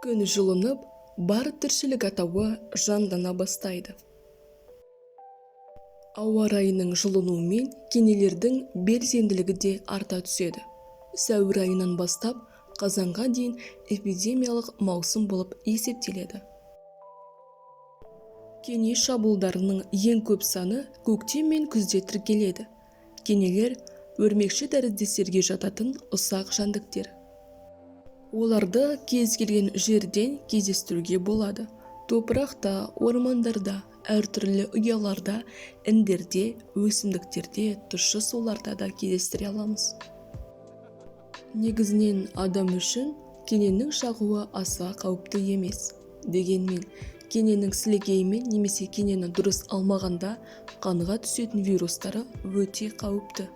Күн жылынып, бар тіршілік атауы жандана бастайды. Ауа райының жылынуымен кенелердің белсенділігі де арта түседі. Сәуір айынан бастап қазанға дейін эпидемиялық маусым болып есептеледі. Кене шабуылдарының ең көп саны көктем мен күзде тіркеледі. Кенелер өрмекші тәріздестерге жататын ұсақ жәндіктер. Оларды кез келген жерден кездестіруге болады. Топырақта, ормандарда, әртүрлі ұяларда, індерде, өсімдіктерде, тұщы суларда да кездестіре аламыз. Негізінен адам үшін кененің шағуы аса қауіпті емес. Дегенмен, кененің сілекейімен немесе кенені дұрыс алмағанда қанға түсетін вирустары өте қауіпті.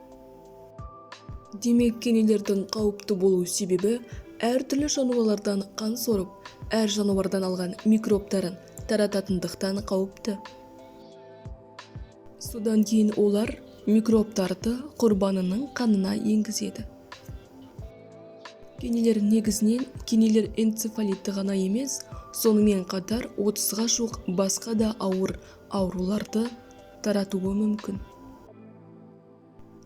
Демек, кенелердің қауіпті болу себебі әртүрлі жануарлардан қан сорып, әр жануардан алған микробтарын тарататындықтан қауіпті. Содан кейін олар микробтарды құрбанының қанына енгізеді. Кенелер негізінен кенелер энцефалиті ғана емес, сонымен қатар 30-ға жуық басқа да ауыр ауруларды таратуы мүмкін.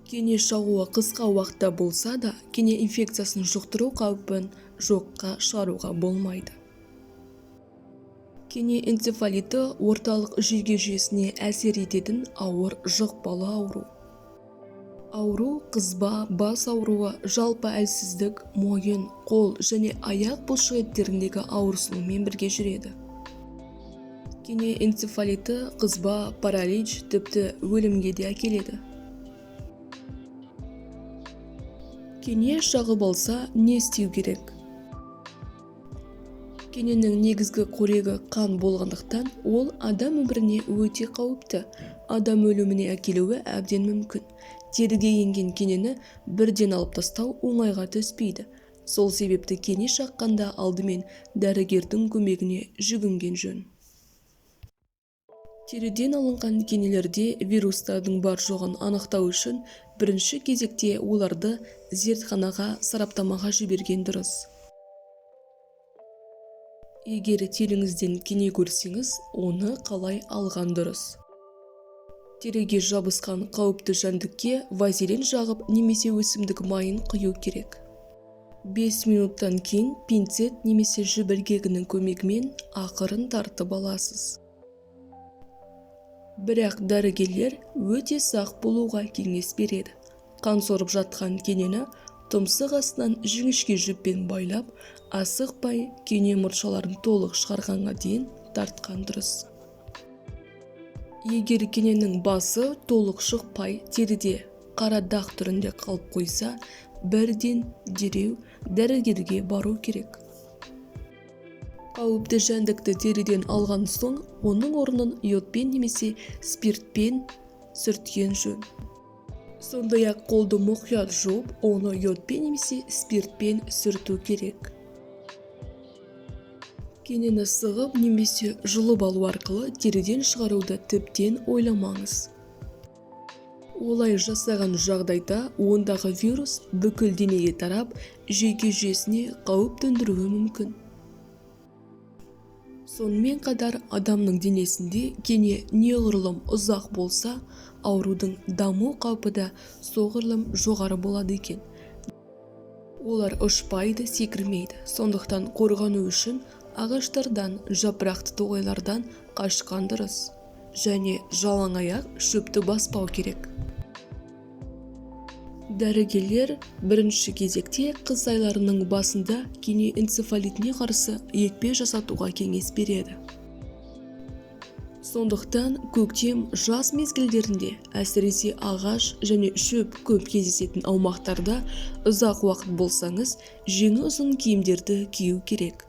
Кене шағуы қысқа уақытта болса да, кене инфекциясын жұқтыру қаупін жоққа шығаруға болмайды. Кене энцефалиті орталық жүйке жүйесіне әсер ететін ауыр жұқпалы ауру. Ауру қызба, бас ауруы, жалпы әлсіздік, мойын, қол және аяқ бұлшықеттеріндегі ауырсынумен бірге жүреді. Кене энцефалиті қызба, паралич, тіпті өлімге де әкеледі. Кене шағып алса, не істеу керек? Кененің негізгі қорегі қан болғандықтан, ол адам өміріне өте қауіпті, адам өліміне әкелуі әбден мүмкін. Теріге енген кенені бірден алып тастау оңайға түспейді. Сол себепті кене шаққанда алдымен дәрігердің көмегіне жүгінген жөн. Теріден алынған кенелерде вирустардың бар-жоғын анықтау үшін бірінші кезекте оларды зертханаға сараптамаға жіберген дұрыс. Егер теріңізден кене көрсеңіз, оны қалай алған дұрыс? Теріге жабысқан қауіпті жәндікке вазелин жағып немесе өсімдік майын құю керек. 5 минуттан кейін пинцет немесе жіп ілгегінің көмегімен ақырын тартып аласыз. Бірақ дәрігерлер өте сақ болуға кеңес береді. Қан сорып жатқан кенені тұмсық астынан жіңішке жіппен байлап, асықпай кене мұртшаларын толық шығарғанға дейін тартқан дұрыс. Егер кененің басы толық шықпай, теріде қара дақ түрінде қалып қойса, бірден дереу дәрігерге бару керек. Қауіпті жәндікті теріден алған соң, оның орнын йодпен немесе спиртпен сүрткен жөн. Сондай-ақ қолды мұқият жуып, оны йодпен немесе спиртпен сүрту керек. Кенені сығып немесе жұлып алу арқылы теріден шығаруды тіптен ойламаңыз. Олай жасаған жағдайда ондағы вирус бүкіл денеге тарап, жүйке жүйесіне қауіп төндіруі мүмкін. Сонымен қатар адамның денесінде кене неғұрлым ұзақ болса, аурудың даму қаупі да соғұрлым жоғары болады екен. Олар ұшпайды, секірмейді. Сондықтан қорғану үшін ағаштардан, жапырақты тоғайлардан қашқан дұрыс. Және жалаң аяқ шөпті баспау керек. Дәрігерлер бірінші кезекте қыс айларының басында кене энцефалитіне қарсы екпе жасатуға кеңес береді. Сондықтан көктем жаз мезгілдерінде, әсіресе ағаш және шөп көп кездесетін аумақтарда ұзақ уақыт болсаңыз, жеңі ұзын киімдерді кию керек.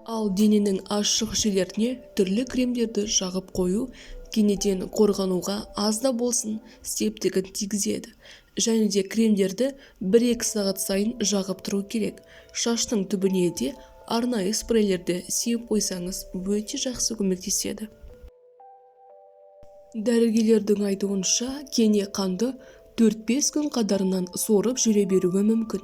Ал дененің ашық жерлеріне түрлі кремдерді жағып қою кенеден қорғануға аз да болсын септігін тигізеді. Және де кремдерді 1-2 сағат сайын жағып тұру керек. Шаштың түбіне де арнайы спрейлерді сеуіп қойсаңыз өте жақсы көмектеседі. Дәрігерлердің айтуынша, кене қанды 4-5 күн қатарынан сорып жүре беруі мүмкін.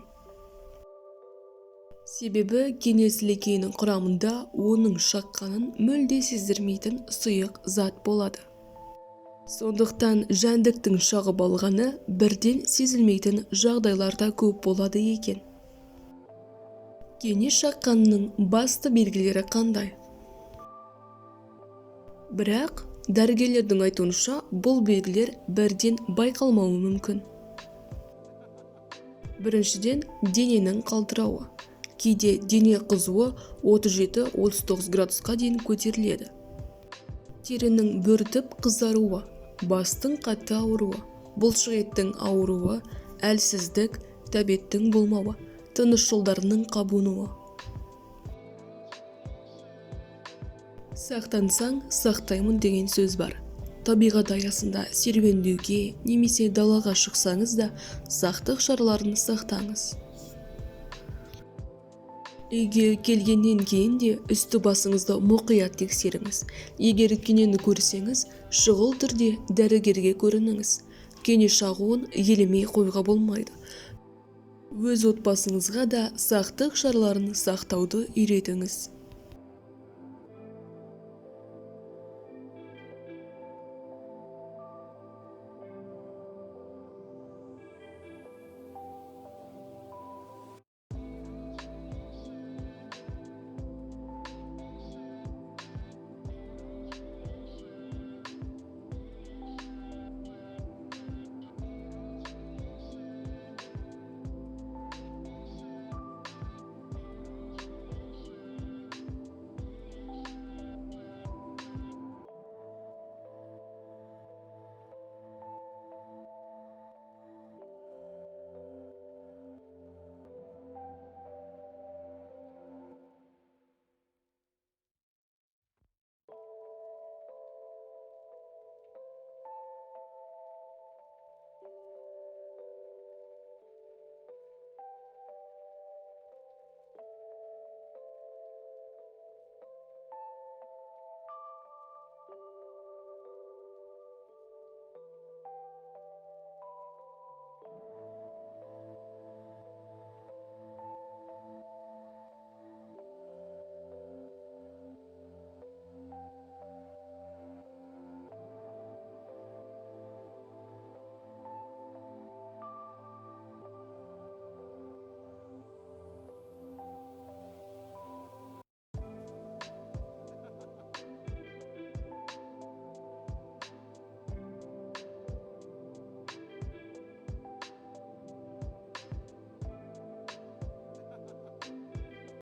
Себебі кене сілекейінің құрамында оның шаққанын мүлде сездірмейтін сұйық зат болады. Сондықтан жәндіктің шағып алғаны бірден сезілмейтін жағдайларда көп болады екен. Кене шаққанның басты белгілері қандай? Бірақ дәрігерлердің айтуынша, бұл белгілер бірден байқалмауы мүмкін. Біріншіден, дененің қалтырауы. Кейде дене қызуы 37-39 градусқа дейін көтеріледі. Терінің бөртіп қызаруы, бастың қатты ауруы, бұлшық еттің ауруы, әлсіздік, тәбеттің болмауы, тыныс жолдарының қабынуы. Сақтансаң, сақтаймын деген сөз бар. Табиғат аясында серуендеуге немесе далаға шықсаңыз да сақтық шараларын сақтаңыз. Үйге келгеннен кейін де үсті-басыңызды мұқият тексеріңіз. Егер кенені көрсеңіз, шұғыл түрде дәрігерге көрініңіз. Кене шағуын елемей қоюға болмайды. Өз отбасыңызға да сақтық шараларын сақтауды үйретіңіз.